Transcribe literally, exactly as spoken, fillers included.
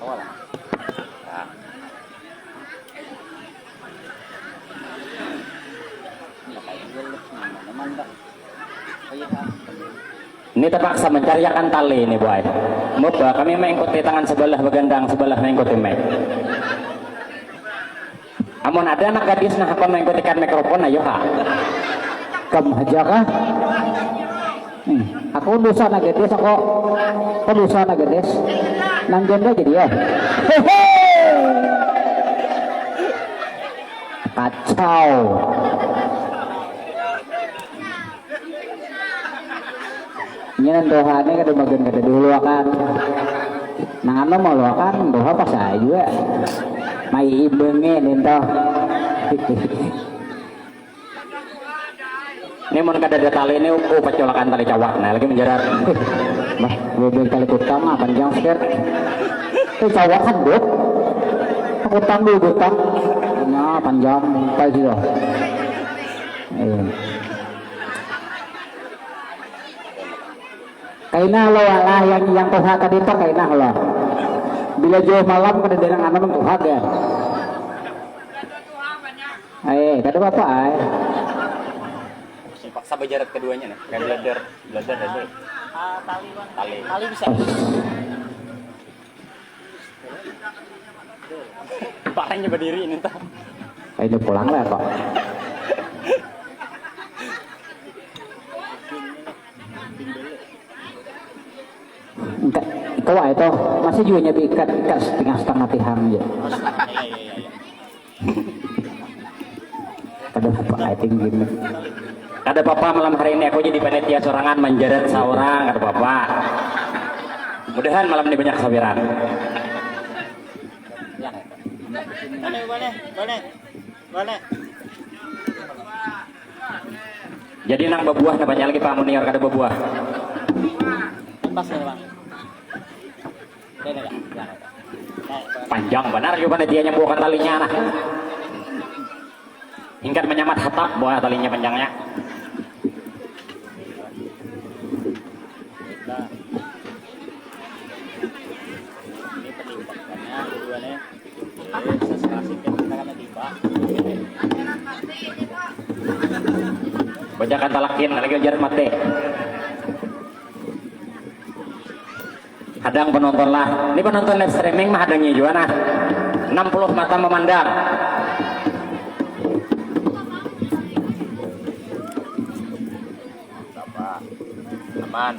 Ini terpaksa mencariakan tali ini, boy. Muba, kami mengikuti tangan sebelah begandang, sebelah mengikuti mic. Amun ada anak gadis nah, aku mengikutikan mikrofon, ayo ha. Kamu aja kah? Hmm, aku dosa anak gadis, aku. Aku dosa anak gadis. Nang janda jadi ya. Hehe. Kacau. Ini nang tuha ni kada magan kada dihuluakan. Nang anu maluakan tuha pas aja jua. Mai imbangnya ninto. Ini mun kada ada tali ini, uh, paculakan tali cawak nah lagi menjarat. Bah, bebek tali kutang ah, panjang skirt. Eh, cawak kan dok. Kutang dulu kutang. Nah, panjang, apa sih loh. Eh. Kaina lo lah yang yang tuha tadi tuh kaina lo. Bila jauh malam kada ada nang anu tuha kan. Eh, kada apa-apa ai. Paksa bejarat keduanya nih. Kayak belajar, belajar aja. Ah, tali, Bang. Tali. Tali bisa. Parahnya berdiri ini tuh. Ini pulang lah kok. Engka, engka wae toh, masih jua nyabi ikat, ikat setengah-setengah tihang ja. Kada apa, I think gini. Kada apa-apa, malam hari ini aku jadi panitia sorangan, manjarat saurang, kada apa-apa. Mudahan malam ini banyak sawiran. Boleh, boleh, boleh. Boleh. Jadi nang babuah nah banyak lagi, Pak, mun liar kada babuah. Pas ya, Bang. Ini, Bang. Panjang banar jua panitianya buakan talinya nah. Hingkat manyamat hatap buah talinya panjangnya. Ini penimbangannya kedua nih. Bacakan talakin lagi ujar mati. Hadang penonton lah. Ini penonton live streaming mah hadangnya jua nah. Enam puluh mata memandang. Aman.